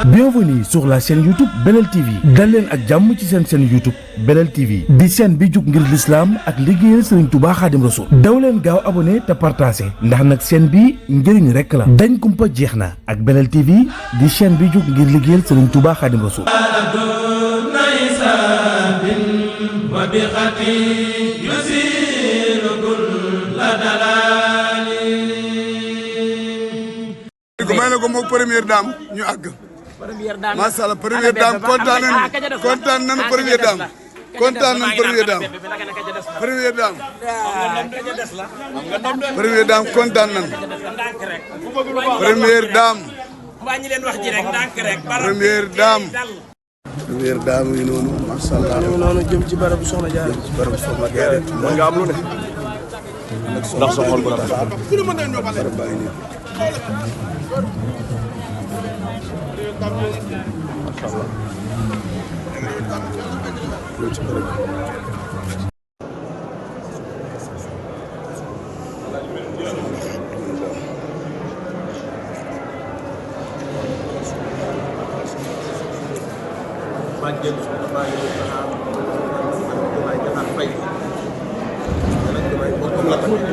Bienvenue sur la chaîne YouTube Belel TV dal leen ak jàmm ci seen chaîne YouTube Belel TV di chaîne bi jug ngir l'islam ak liggéeyal Serigne Touba Khadim Rassoul daw leen gaaw abonné te partagé ndax nag chaîne bi njëriñ rek la dañ kumpa jeex na ak Belel TV di chaîne bi jug ngir liggéeyal Serigne Touba Khadim Rassoul. may na ko moom première dame ñu àgg. première dame macha allah première dame kontaan nañu première dame kontaan nañu première dame première dame première dame kontaan nañu première dame première dame première dame yi noonu macha allah noonu jëm ci barabu Soxna Jaara ci barabu Soxna Jaara mën nga am lu ne ndax sa xol bu rafet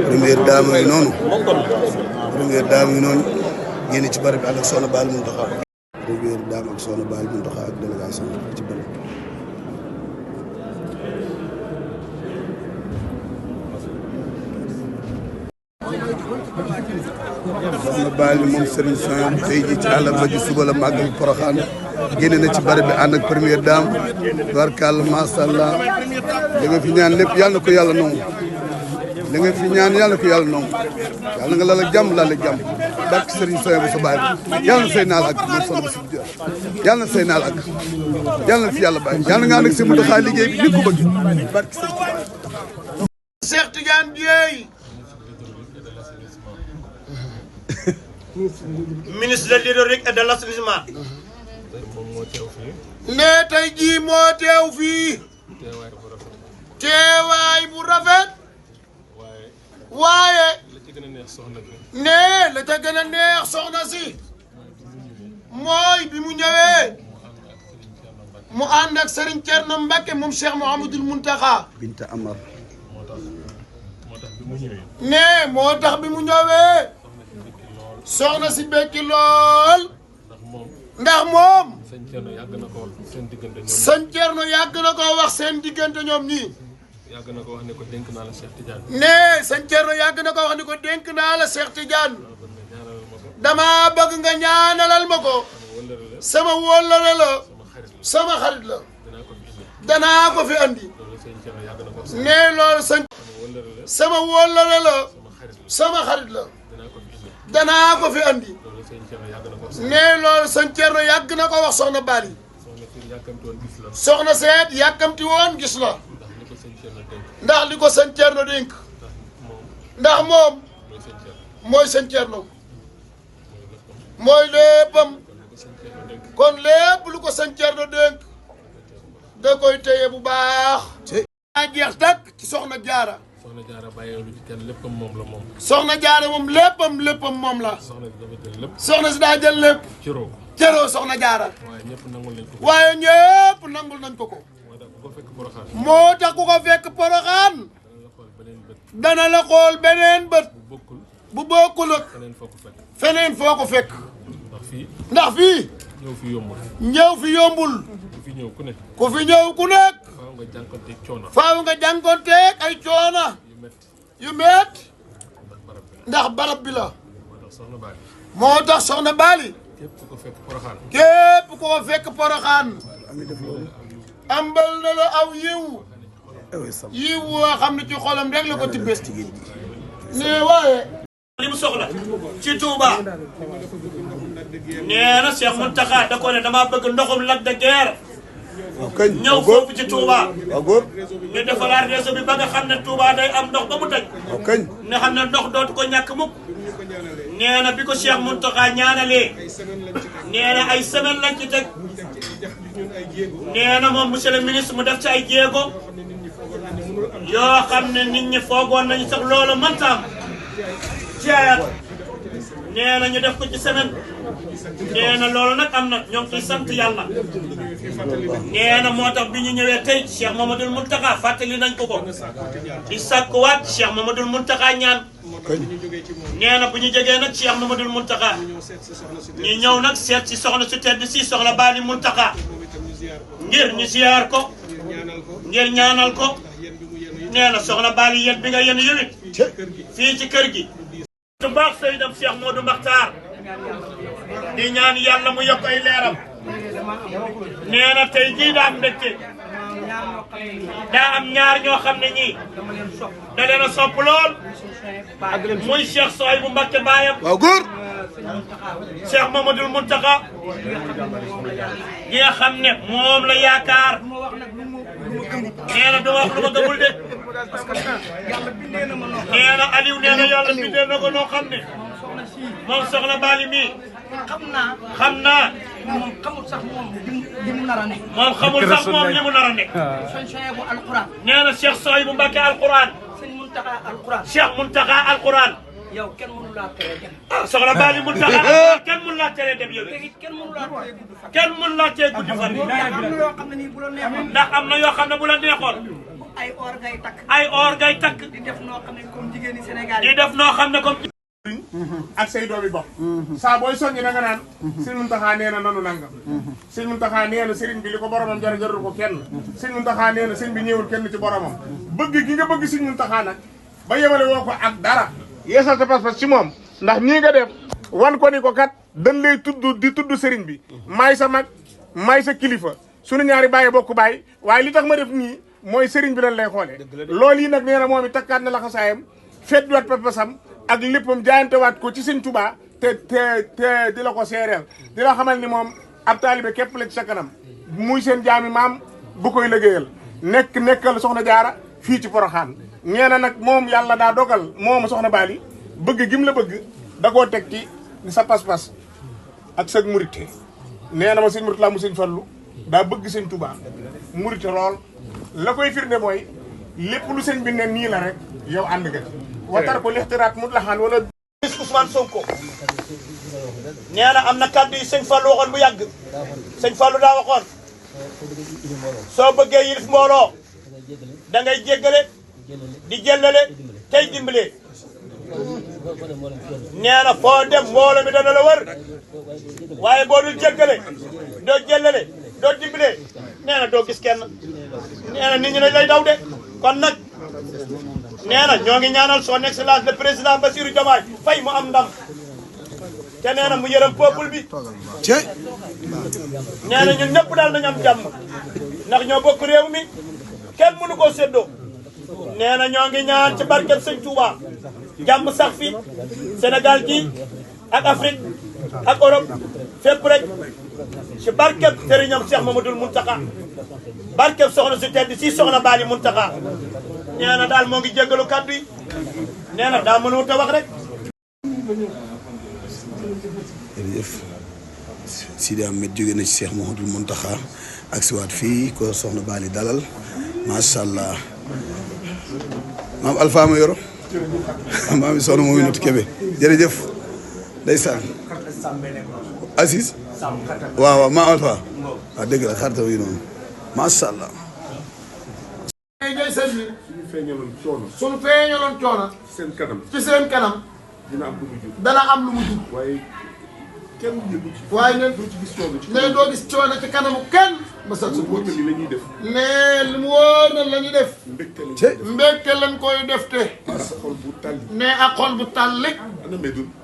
première dame yi noonu première dame yi noonu génn ci barab bi ak Soxna Baal Muntaxa première dame ak Soxna Baal Muntaxa ak délégation ci barab Soxna Baal moom Serigne Soñ tey ji ci àllarba ji suba la màggal Porokhane génn na ci barab bi ànd ak première dame barkàlla macha allah li nga fi ñaan lépp yàlla na ko yàlla nangu li nga fi ñaan yàlla na ko yàlla nangu yàlla nga lal ak jàmm laal ak jàmm barke Serigne Soñ bu sa baay yàlla na say naal ak man soxna si yàlla na say naal ak yàlla na fi yàlla bàyyi yàlla nga ànd ak si mu doxaa liggéey bi ni ko bëgg barke Cheikh Tidiane Dieye ministre de l'hydraulique et de l'assainissement ne tey jii moo teew fii teewaay bu rafet waaye ne la ca gën a neex soxna si mooy bi mu ñëwee mu ànd ak Serigne Thierno Mbacke moom Cheikh Mouhamadoul Mountakha Binta Amar ne moo tax bi mu ñëwee soxna si bekki lool ndax moom sëñ Thierno yàgg na ko wax seen diggante ñoom ñii yàgg na ko wax ne ko dénk naa la Cheikh Tidiane. ne sëñ Thierno yàgg na ko wax ne ko dénk naa la Cheikh Tidiane dama bëgg nga ñaanalal ma ko sama wóllare la sama xarit la danaa ko fi andi ne loolu sëñ sama wóllare la sama xarit la danaa ko fi andi ne loolu sëñ Thierno yàgg na ko wax soxna Bali soxna seet yàkkamti woon gis la ndax li ko sëñ Thierno dénk ndax moom mooy sëñ Thierno mooy léppam kon lépp lu ko sëñ Thierno dénk da koy téye bu baax a jeex takk ci soxna Jaara Soxna Jaara bàyyiwul ci kenn léppam moom la moom. soxna Jaara moom léppam moom la soxna si dafa jël lépp. soxna si daa jël lépp cëroo soxna Jaara waaye ñëpp nangul nañ ko. waaye ñëpp nangul nañ ko moo tax ku ko fekk Porokhane. moo tax ku ko fekk Porokhane dana la xool beneen bët bu bokkul ak feneen foo ko fekk ndax fii ñëw fi yombul. ñëw fi yombul ku fi ñëw ku ne. ku fi ñëw ku nekk faaw nga jànkonteeg coono. faaw nga jànkonteeg ay coona yu metti ndax barab bi la moo tax soxna Bali képp ku ko fekk Porokhane. képp ku ko fekk Porokhane ambal na la aw yiw woo xam ne ci xolam rek la ko tibbee ne waaye li mu soxla ci Touba nee na Cheikh Mountakha da ko ne dama bëgg ndoxum Lac de Guiers ñëw foofu ci Touba ñu defaraat réseau bi ba nga xam ne Touba day am ndox ba mu tëj nga xam ne ndox dootu ko ñàkk mukk nee na bi ko Cheikh Mountakha ñaanalee nee na ay semaine lañ ci teg nee na moom monsieur le ministre mu def ci ay jéego yoo xam ne nit ñi foogoon nañu sax loolu mënta am ci ayat nee na ñu def ko ci semaine nee na loolu nag am na ñoo ngi ciy sant yàlla nee na moo tax bi ñu ñëwee tey Cheikh Mamadou Mountakha fàttali nañ ko ko di sàkkuwaat Cheikh Mamadou Mountakha ñaan nee na bu ñu jógee nag Cheikh Mamadou Mountakha ñu ñëw nag seet si soxna su tedd si soxna Bali Mountakha ngir ñu ziar ko ngir ñaanal ko nee na soxna Bali yéen bi nga yéen yëwit fii ci kër gi su baax Seydou Cheikh Modou Makhtar di ñaan yàlla mu yokk ay leeram nee na tey jii daa am mbégte daa am ñaar ñoo xam ne ñii da leen a sopp lool muy Cheikh Souhaïbou Mbacké baayam waaw góor Cheikh Mamadou Mountakha gi nga xam ne moom la yaakaar nee na du wax lu ma gëmul de nee na Aliou nee na yàlla bindee na ko noo xam ne moom soxna Bali mii xam naa moom xamul sax moom li mu nar a nekk. moom xamul sax moom li mu nar a nekk. sëñ Souhaïbou alquran. nee na Cheikh Souhaïbou Mbacké alquran. sëñ Mountakha alquran. Cheikh Mountakha alquran. yow kenn mënu laa tere dem. ah soxna Bali Mountakha alquran kenn mënu laa tere dem yow. te it kenn mënu laa tere gudd fan. kenn mënu laa tere guddi fan. ndax am na yoo xam ne nii bu la neexoon. ndax am na yoo xam ne bu la neexoon. ay or ngay takk. ay or ngay takk. di def noo xam ne comme jigéen ñi Sénégal di def noo xam ne comme. ak say doomi bopp saa booy soññi na nga naan sëñ Mountakha nee na nanu nangam sëñ Mountakha nee na sëriñ bi li ko boromam jar jarul ko kenn sëñ Mountakha nee na sëñ bi ñëwul kenn ci boromam bëgg gi nga bëgg sëñ Mountakha nag ba yemale woo ko ak dara yeesal sa pas-pas ci moom ndax nii nga def wan ko ni ko kat dañ lay tudd di tudd sëriñ bi maay sa mag maay sa kilifa sunu ñaari bàyyi bokk bàyyi waaye li tax ma def nii mooy sëriñ bi lañ lay xoolee loolu yi nag nee na moom it takkaat na la xasaayam fedduwaat pas-pasam ak léppam jaayantewaat ko ci sëñ Touba te di la ko seereel di la xamal ni moom ab taalibe képp la ci sa kanam muy seen jaami maam bu koy liggéeyal nekkal soxna jaara fii ci Porokhane nee na nag moom yàlla daa dogal moom soxna Bali bëgg gim la bëgg da koo teg ci sa pas-pas ak sa murite nee na ma sëñ Murtala mu sëñ Fallu daa bëgg sëñ Touba murite lool la koy firnde mooy lépp lu sëñ bi ne nii la rek yow ànd nga ci watar ko lixtiraat mut laxaan wala Ousmane Sonko nee na am na kàddu yi sëñ Fallou waxoon bu yàgg sëñ Fallou daa waxoon soo bëggee yilif mbooloo da ngay jéggale di jëllale tey dimbale nee na foo dem mbooloo mi dana la wër waaye boo dul jéggale doo jëllale doo dimbale nee na doo gis kenn nee na nit ñi dañ lay daw de kon nag nee na ñoo ngi ñaanal son excellence le président Bassirou Diomaye Faye mu am ndam te nee na mu yërëm peuple bi nee na ñun ñëpp daal nañu am jàmm ndax ñoo bokk réew mi kenn mënu koo séddoo nee na ñoo ngi ñaan ci barkeb sëñ Touba jàmm sax fi Sénégal gi ak Afrique ak Europe fépp rek ci barkeb sëriñam Cheikh Mamadou Mountakha barkeb soxna su tedd si soxna Bali Mountakha nee na daal moo ngi jéggalu kàddu yi nee na daa mënut a wax rek. jërëjëf Sidi Ahmed jóge na ci Cheikh Mouhamadoul Mountakha ak si waat fii ko soxna Bali dalal macha allah maam Alpha ma yoro maam yi soxna Mominatou Kébé jërëjëf ndeysaan Aziz waaw waaw maam Alpha waaw dëgg la xaritam yi noonu macha allah. ngay sëñ bi suñu feeñaloon coono ci seen kanam dana am lu mu jur waaye ne doo gis coono ci kanamu kenn ba sax su wóor ne li mu wóor na la ñuy def mbégte lañ koy def te ne ak xol bu tàllik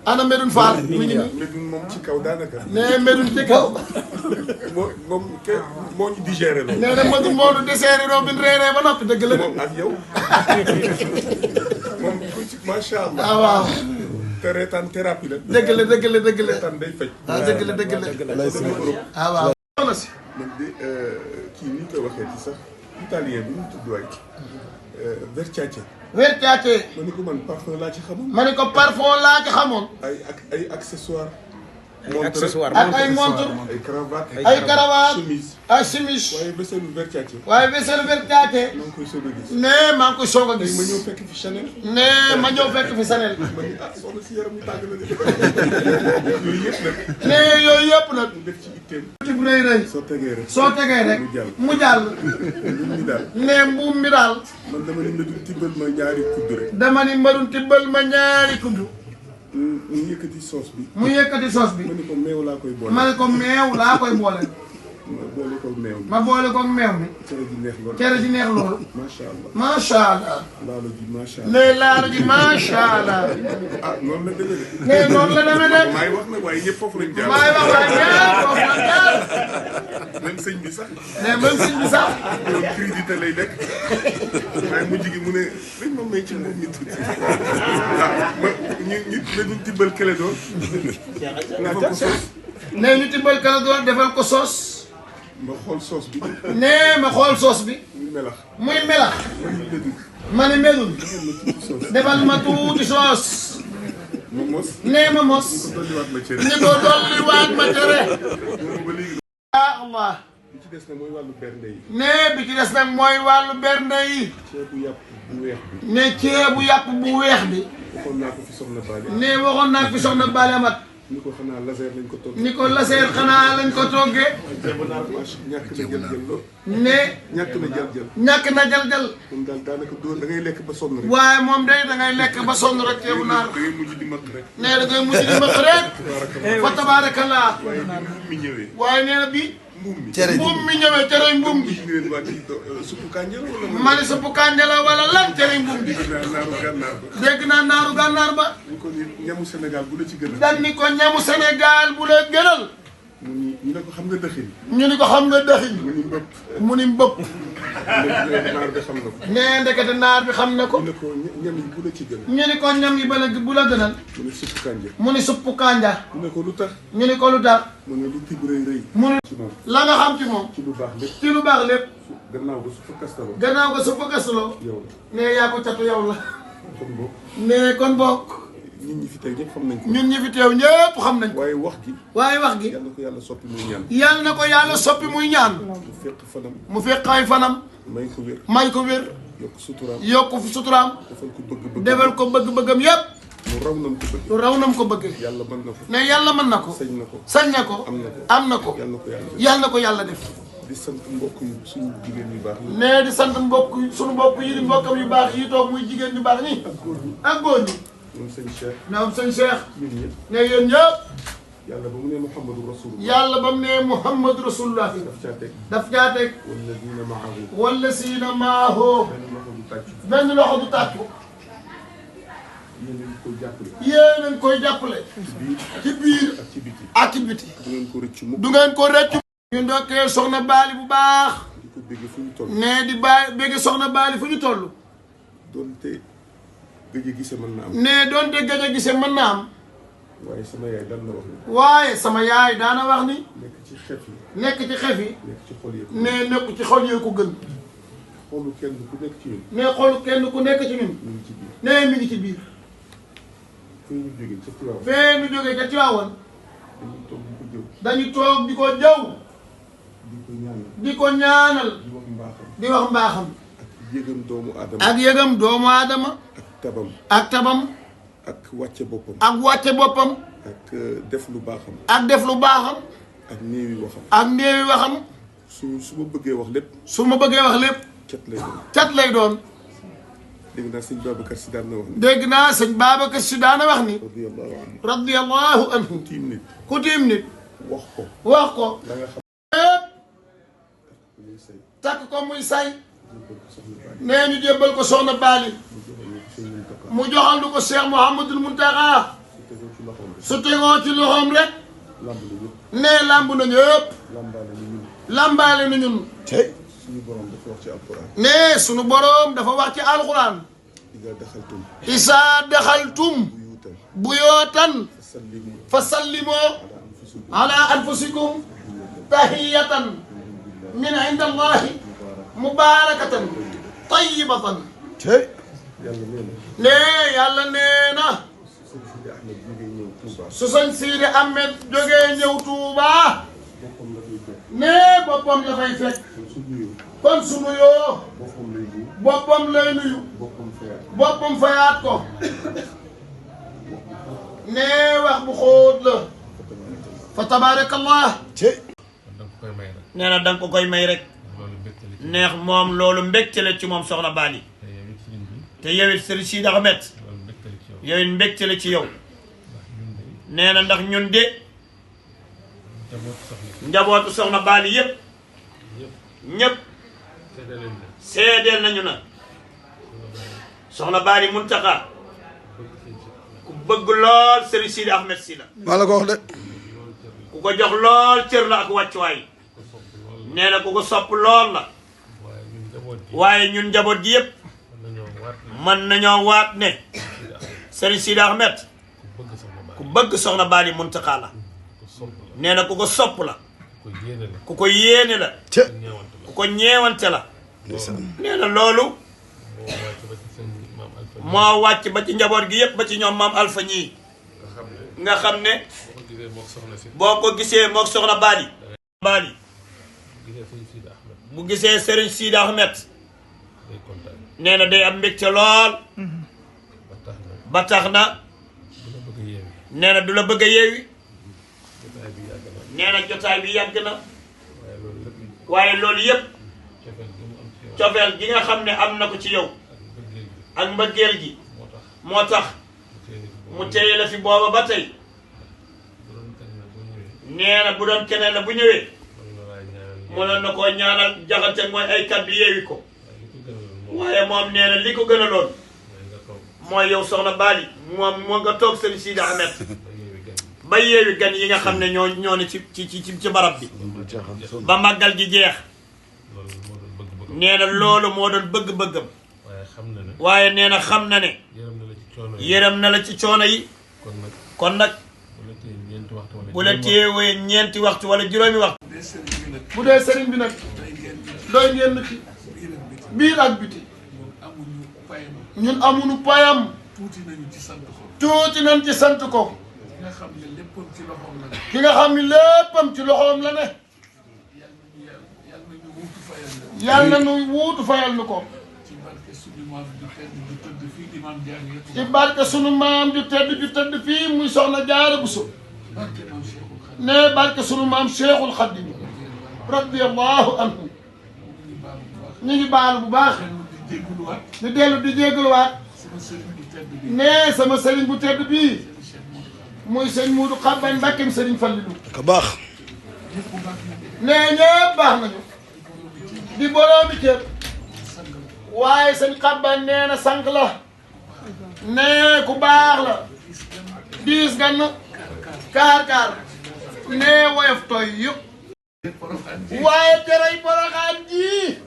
ana Medoune Fall mi ngi nii Medoune moom ci kaw daanaka ne Medoune ci kaw moom moo ñu digéré loolu nee na Medoune moo ñu digéré loolu bi ñu reeree ba noppi dëgg la de moom ak yow moom macha allah ah waaw te reetaan thérapie la dëgg la dëgg la dëgg la reetaan day faj ah dëgg la dëgg la ah waaw soxna si man de kii ni ñu koy waxee ci sax italien bi ñu tudd waay Versace Versace ma ni ko man parfum laa ci xamoon ma ni ko parfum laa ci xamoon ay accessoire ak ay montre ay cravate ay chemise waaye Bessélu Versace. waaye Bessélu Versace maa ngi koy soog a gis. ne maa ngi koy soog a gis ma ñëw fekk fi Chanel. ne ma ñëw fekk fi Chanel ma ni soxna si yaram ñu tàng na de. yooyu yëpp nag. ne yooyu yëpp nag mu def ci itteem. ci bu rëy rëy soo tegee rek. soo tegee rek mu jàll ñun ñi daal. ne mbuum mi daal man dama ni mbedul tibbal ma ñaari kudd rek. dama ni mbarun tibbal ma ñaari kudd mu yëkkati soos bi. mu yëkkati sos bi ma ni ko meew laa koy boole. ma ne ko meew laa koy boole ma boole ko meew mi. ma boole ko meew mi cere ji neex lool. cere ji neex loolu macha allah. macha allah laalo ji macha allah. ne laalo ji macha allah ah noonu la demee de. ne noonu la demee de maay wax nag waaye ñëpp foofu lañ jaar. maay wax waa ñaar foofu la jaar même sëñ bi sax. ne même sëñ bi sax loolu crédité lay nekk waaye mujj gi mu ne dañ ma may ci moom ñu tuuti ah ma ñu duñ tibbal kële doon. nga fa ko sos. ne ñu tibbal kala doon defal ko sos ma xool soos bi. ne ma xool sos bi muy melax. muy melax ma ñu ledul. ma ne melul defal ma tuuti soos. defal ma tuuti sos ma mos. ne ma mos dolliwaat ma cere. ni ko dolliwaat ma tere moom ba léegi. ah Allah li ci des nag mooy wàllu bernde yi. ne bi ci des nag mooy wàllu bernde yi ceebu yàpp bu weex bi. ne ceebu yàpp bu weex bi waxoon naa ko fi soxna Bali. ne waxoon naa fi soxna Bali Amat ni ko xanaa laser lañ ko toog. ni ko laseer xanaa lañ ko toggee ceebu naar macha ñàkk na jël-jël lool. ne ñàkk na jël-jël. ñàkk na jal-jal moom daal daanaka dóor da ngay lekk ba sonn rek. waaye moom day da ngay lekk ba sonn rek ceebu naar da ngay mujj di mat rek. ne da ngay mujj di mëq rek fa tabaarakallah waaye bi mbuum mi ñëwee. waaye nee na bi mbuum mi. mbuum mi ñëwee cere mbuum bi ñu leen waa ci suppu kànja la wala. ma ne suppu kànja la wala lan cere mbuum bi naaru gànnaar ba. dégg naa naaru gànnaar ba ñu ko ni ñamu Sénégal bu la ci gën a. dan ni ko ñamu Sénégal bu la gënal mu ni ñu ne ko xam nga dëxin. ñu ni ko xam nga dëxiñ mu ni mbëpp. mu ni mbëpp léegi naar bi xam na ko. nee ndekete naar bi xam na ko ñu ne ko ñam yi bu la ci gën a. ñu ni ko ñam yi bu la gënal mu ne suppu kànja. mu ni suppu kànja mu ne ko lu tax. ñu ni ko lu tax mu ne lu tibb rëy rëy. mu ni ci moom la nga xam ci moom ci lu baax lépp. ci lu baax lépp gannaaw ba suppu kastaloo. gannaaw ko suppu kastaloo yow la. nee yaa ko catu yow la kon boobu nee kon bokk nit ñi fi tey ñëpp xam nañ ko. ñun ñi fi teew ñëpp xam nañ ko waaye wax gi. waaye wax gi yàlla ko yàlla soppi muy ñaan. yàlla na ko yàlla soppi muy ñaan mu fekk fanam. mu fekk ay fanam may ko wér. may ko wér yokk suturaam. yokk fu suturaam defal ko bëgg-bëgg. defal ko bëgg-bëggam yépp mu raw nam ko bëgg. lu raw nam ko bëgg yàlla mën na ko. ne yàlla mën na ko sañ na ko. sañ na ko am na ko. am na ko yàlla na ko yàlla def. yàlla na ko yàlla def di sant mbokk yu suñu jigéen yu baax yi. nee di sant mbokk sunu mbokk yi di mbokkam yu baax yi toog muy jigéen ñu baax ñi ak góor ñi ñoom sëñ Cheikh. ñoom sëñ Cheikh ñun ñëpp. ne yéen ñëpp yàlla ba mu ne Muhammadu Rasulullah. yàlla ba mu ne Muhammad Rasulullah daf caa teg. daf caa teg walladina maahu. wala siina maahoo benn loxo du tàcc. benn loxo du tàccu yéen a ngi koy jàppale. yéen a ngi koy jàppale ci biir ak ci biti. ak ci biti du ngeen ko rëcc mukk. du ngeen ko rëccu ñu ndokkee soxna Baali bu baax di ko bégg fu ñu toll. ne di bàyyi bégg soxna Baali fu ñu toll doonte gëj a gise mën na am. ne doonte gëj a gisee mën na am waaye sama yaay daan na wax ni. waaye sama yaay daana wax ni nekk ci xef yi. nekk ci xef yi nekk ci xol yi. ne nekk ci xol yee ko gën xolu kenn ku nekk ci ñun. ne xolu kenn ku nekk ci ñun ñu ngi ci biir. ne mi ngi ci biir fii ñu jógee ca Tiwaawan. fee nu jógee ca Tiwaawan dañuy toog di ko jëw. dañu toog di ko jëw di ko ñaanal. di ko ñaanal di wax mbaaxam. di wax mbaaxam ak yëgam doomu aadama. ak yëgam doomu aadama ak tabam. ak tabam ak wàcce boppam. ak wàcce boppam ak def lu baaxam. ak def lu baaxam ak néewi waxam. ak néewi waxam su ma bëggee wax lépp. su ma bëggee wax lépp cat lay doon. cat lay doon dégg naa sëñ Babacar Si daan na wax ni. dégg naa sëñ Babacar Si daana wax ni radiyallahu anhu. radiyallahu anhu tiim nit. ku tiim nit wax ko. wax ko la nga xam lépp ne muy say. takk ko muy say jébbal ko soxna Baali. nee ñu jébbal ko soxna Baali mu joxal ñu ko sëñ Muntaxa. mu joxal du ko Cheikh Mouhamadul Muntaxa su tegoo ci loxoom rek. su tegoo ci loxoom rek lamb la ñëpp. nee lamb na ñëpp lambaale ni ñun. lambaale na ñun suñu borom dafa wax ci alquran. nee sunu boroom dafa wax ci alxuraan idaa daxaltum isaa daxaltum buyuutan buyootan fasallimu fa sallimoo ala anfusikum ala anfusikum tahiyatan min inda allahi mubarakatan tayyibatan yàlla nee na. nee yàlla nee na sëñ Sidi Ahmed jógee ñëw Touba. su sëñ Sidi Ahmed jógee ñëw Touba ne boppam la fay fekk kon su nuyoo boppam lay nuyu boppam fayaat ko ne wax bu xóot la fa tabarakallah nee na danga ko koy may rek neex moom loolu mbégte la ci moom soxna Bali te yow it Serigne Sidi Ahmed yow it mbégte la ci yow nee na ndax ñun de njabootu soxna Bali yëpp ñëpp seedeel nañu na soxna Bali Muntaxa ku bëgg lool Serigne Sidi Ahmed si la maa la ko wax de ku ko jox lool cër la ak wàccuwaay nee na ku ko sopp lool la waaye ñun njaboot gi yëpp mën nañoo waat ne Serigne Sidi Ahmed ku bëgg soxna Bali Muntaxa la nee na ku ko sopp la ku ko yéene la ku ko ñeewante la nee na loolu moo wàcc ba ci njaboot gi yëpp ba ci ñoom maam Alpha ñii nga xam ne boo ko gisee mook soxna Bali bu gisee Serigne Sidi Ahmed nee na day am mbégte lool ba tax na nee na du la bëgg a yeewi nee na jotaay bi yàgg na waaye loolu yëpp cofeel gi nga xam ne am na ko ci yow ak mbëggeel gi moo tax mu téye la fi booba ba tey nee na bu doon keneen la bu ñëwee mënoon na koo ñaanal jaxante mooy ay kàddu yeewi ko waaye moom nee na li ko gën a loon mooy yow soxna Bali moom moo nga toog Serigne Sidi Ahmed ba yeewi gan yi nga xam ne ñoo ne ci barab bi ba màggal gi jeex nee na loolu moo doon bëgg-bëggam waaye nee na xam na ne yërëm na la ci coono yi kon nag bu la teewee ñeenti waxtu wala juróomi waxtu bu dee sëriñ bi nag doy ngeen ci biir ak biti ñun amuñu payam tuuti nañ ci sant ko ki nga xam ne léppam ci loxoom la ne yàlla na nu wuutu fayal nu ko ci barke sunu maam ju tëdd fii muy soxna Jaara Buso ne barke sunu maam Cheikhul Khadim radiyallahu anhu ñu ngi baalu bu baax di dellu di jégaluwaat ne sama sëriñ bu tedd bii muy sëñ Muudu Xabban Mbàkkeem sëriñ Fallilu ka baax ne ñëpp baax nañu di boroomi cër waaye sëñ Xabban nee na sànq la ne ku baax la diis gann kaar ne woyof tooy yëpp waaye teray Poroxaan ji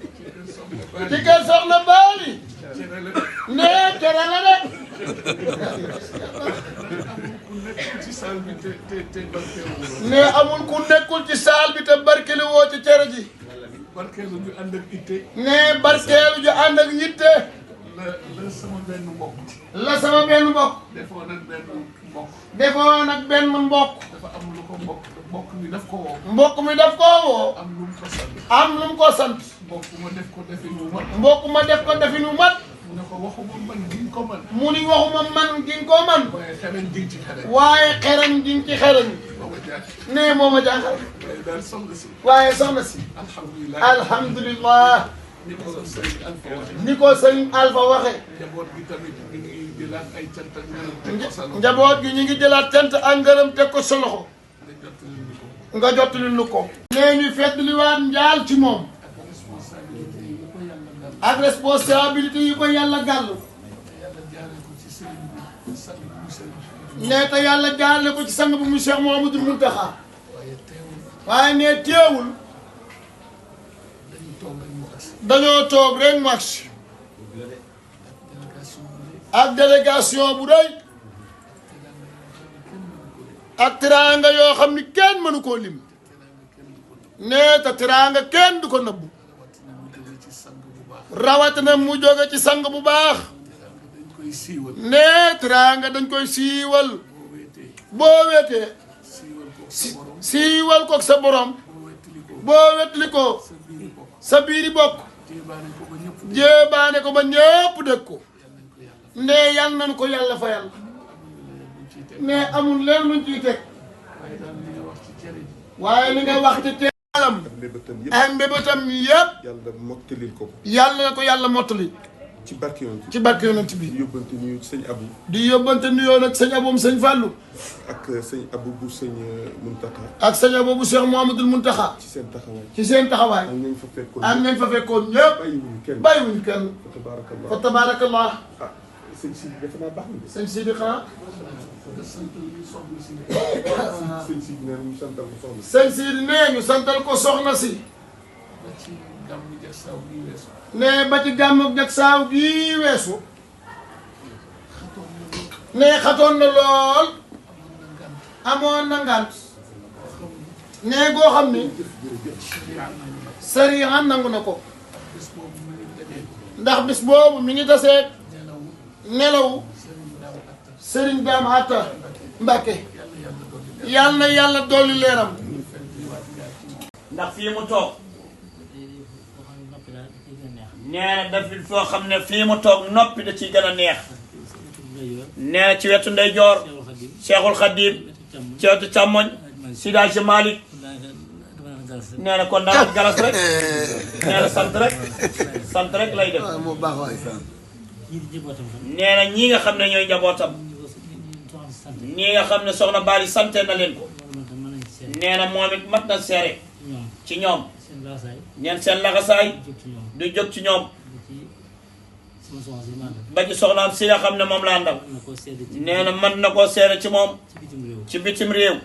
ci kër soxna Bali ne tere la de ne amul ku nekkul ci saal bi te barkelu woo ci cere ji barkeelu ju ànd ak itte ne barkeelu ju ànd ak yitte la sama benn mbokk defoon ak benn mbokk dafa am lu ko mbokk mi daf ko woo mbokk mi daf koo woo am lu mu ko sant am lu mu ko sant mbokk ma def ko defin wu mat mbokk ma def ko defin wu mat mu ne ko waxuma man gi nga ko man mu ni waxuma man gi nga ko man waaye xereñ gi ci xereñ waaye xereñ gi ci xereñ booba jaaxle ne moo ma jaaxal waaye daal soxna si waaye soxna si alhamdulilah alhamdulilah ni ko sëñ Alpha waxe ni ko sëñ Alpha waxe njaboot gi tamit ñu ngi jëlaat ay cant ak ngërëm teg ko sa loxo njaboot gi ñu ngi jëlaat cant ak ngërëm teg ko sa loxo nga jottali ñu ko nga jottali nu ko nee ñu feddliwaat njaal ci moom ak responsabilité yi ko yàlla gàll nee te yàlla jaarale ko ci sang bu mu Cheikh Mouhamadoul Mountakha waaye nee teewul dañoo toog rek max ak délégation bu rëy ak teraanga yoo xam ni kenn mënu koo lim nee te teraanga kenn du ko nëbbu rawatina mu jóge ci sang bu baax nee teraanga dañ koy siiwal boo weetee siiwal ko sa borom boo wetli ko sa biiri bokk jéebaane ko ba ñëpp dégg ko ne yal nañ ko yàlla fayal ne amul leen luñ ciy teg waaye li nga wax ci teelam ak mbébétam yëpp yàlla mottalil ko yàlla na ko yàlla mottali ci barke yonent ci barke yonent bi di yóbbante nuyu sëñ Abu di yóbbante nuyoo nag sëñ Aboum sëñ Fallou ak sëñ Abu bu sëñ Muntaka ak sëñ Abou bu Cheikh Mouhamadoul Mountakha ci seen taxawaay ci seen taxawaay ak nañ fa fekkoon ak nañ fa fekkoon ñëpp bàyyiwuñu kenn bàyyiwuñ kenn fa tabarakallah fa tabarakallah ah sëñ si defe naa baax na de sëñ Sidi xanaa sëñ si nee ñu santal ko soxna sëñ Sidi nee ñu santal ko soxna si ne ba ci gàmmu jak saaw gii weesu ne xatoon na lool amoon na ngant ne goo xam ni sariya nangu na ko ndax bis boobu mi ngi tasee nelaw Serigne Dame Atta Mbacke yal na yàlla dolli leeram ndax fii mu toog nee na daf foo xam ne fii mu toog noppi da ciy gën a neex nee na ci wetu ndeyjoor Cheikhul Khadim ci wetu càmmoñ Seydi Hadji Malick nee na kon daal galas rek nee na sant rek lay def moo baax waay nee na ñii nga xam ne ñooy njabootam ñii nga xam ne soxna Bali sante na leen ko nee na moom it mat na seere ci ñoom neen seen laxasaay du jóg ci ñoom ba ci soxnaam si nga xam ne moom la àndal nee na mën na koo seere ci moom ci bitim réew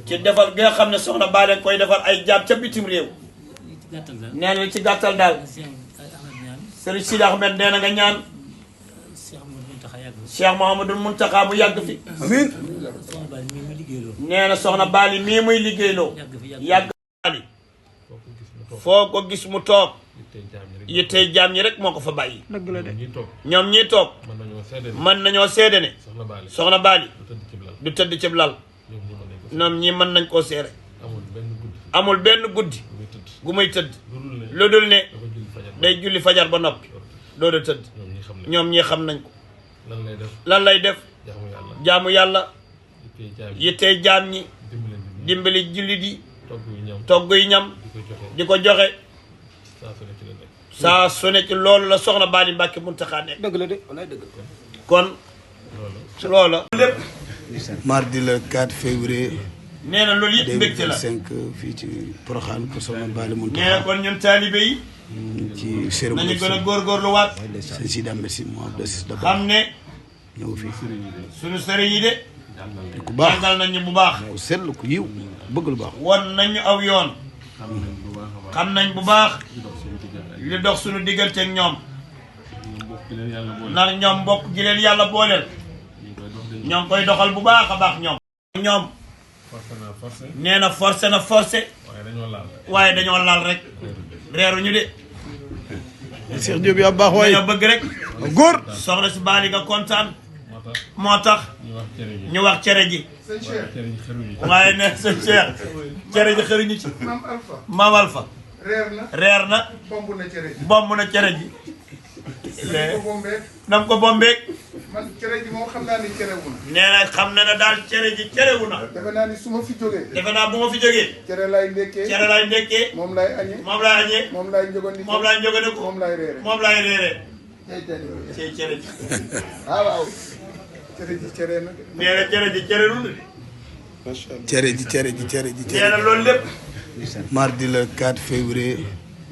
ci defal gi nga xam ne soxna Bali koy defal ay jaam ca bitim réew nee na li ci gàttal daal Serigne Sidi Ahmed nee na nga ñaan Cheikh Mouhamadoul Mountakha mu yàgg fi amiin nee na soxna Bali mii muy liggéeyloo yàgg Bali foo ko gis mu toog yittee jaam ñi rek moo ko fa bàyyi ñoom ñii toog mën nañoo seede ne soxna Bali du tëdd cib lal ñoom ñii mën nañ koo seere amul benn guddi gu muy tëdd lu dul ne day julli fajar ba noppi doo da tëdd ñoom ñii xam nañ ko lan lay def jaamu yàlla yittee jaam ñi dimbali jullit yi togg yi ñam di ko joxe saa su ne ci loolu la soxna Bali Mbacke Mountakha nekk dëgg la de walaay dëgg kon loola lépp mardi le 4 février nee na loolu yëpp mbégte la 2025 fii ci Porokhane ko soxna Bali nee na Mountakha kon ñun taalibe yi ci nañu cérémonie gën a góorgóorlu waat sëñ Sidi Ahmed si moo de xam ne ñëw fii suñu sëriñ yi de ku baax jàngal nañu bu baax ku sell ku yiw bëgg lu baax won nañu aw yoon xam nañ bu baax li dox suñu diggante ak ñoom ndax ñoom mbokk gi leen yàlla booleel ñoo ngi koy doxal bu baax a baax ñoom nee na forcé waaye dañoo laal rek reeruñu de Cheikh Diop yaa baax waay dañoo bëgg rek góor soxna si Bali nga kontaan moo tax ñu wax cere ji waaye ne sëñ Cheikh cere ji xëruñu ci Maam Alpha reer na bomb na cere ji nam ko bombeeg man cere ji moom xam naa ni cerewu na. nee na xam na ne daal cere ji cerewu na defe naa ni su ma fi jógee. defe naa bu ma fi jógee cere laay ndekkee. cere laay ndekkee moom laay añee. moom laay añee moom laay njëgandikoo. moom laay njëgandikoo moom laay reere. moom laay reere tey tey cey cere ji waaw waaw. cere ji cere na de. nee na cere ji cere lu de cere ji nee na loolu lépp mardi le 4 février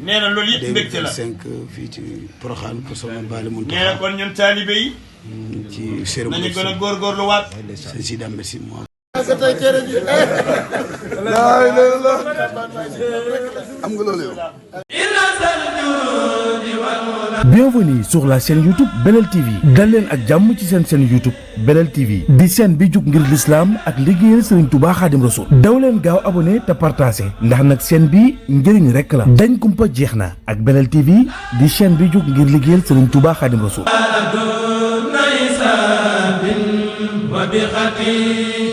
nee na loolu yëpp mbégte la 2025 fii ci Porokhane ko soxna Bali nee na Mountakha kon ñun taalibe yi ci nañu cérémonie gën a góorgóorlu waat sëñ Sidi Ahmed si moo tey cere ji laa ilaaha illallaah am nga loolu yow Bienvenue sur la chaîne YouTube Belel TV dal leen ak jàmm ci seen chaîne YouTube Belel TV di chaîne bi jug ngir l'islam ak liggéeyal Serigne Touba Khadim Rassoul daw leen gaaw abonné te partagé ndax nag chaîne bi njëriñ rekk la dañ kumpa jeex na ak Belel TV di chaîne bi jug ngir liggéeyal Serigne Touba Khadim Rassoul وبخطيئتي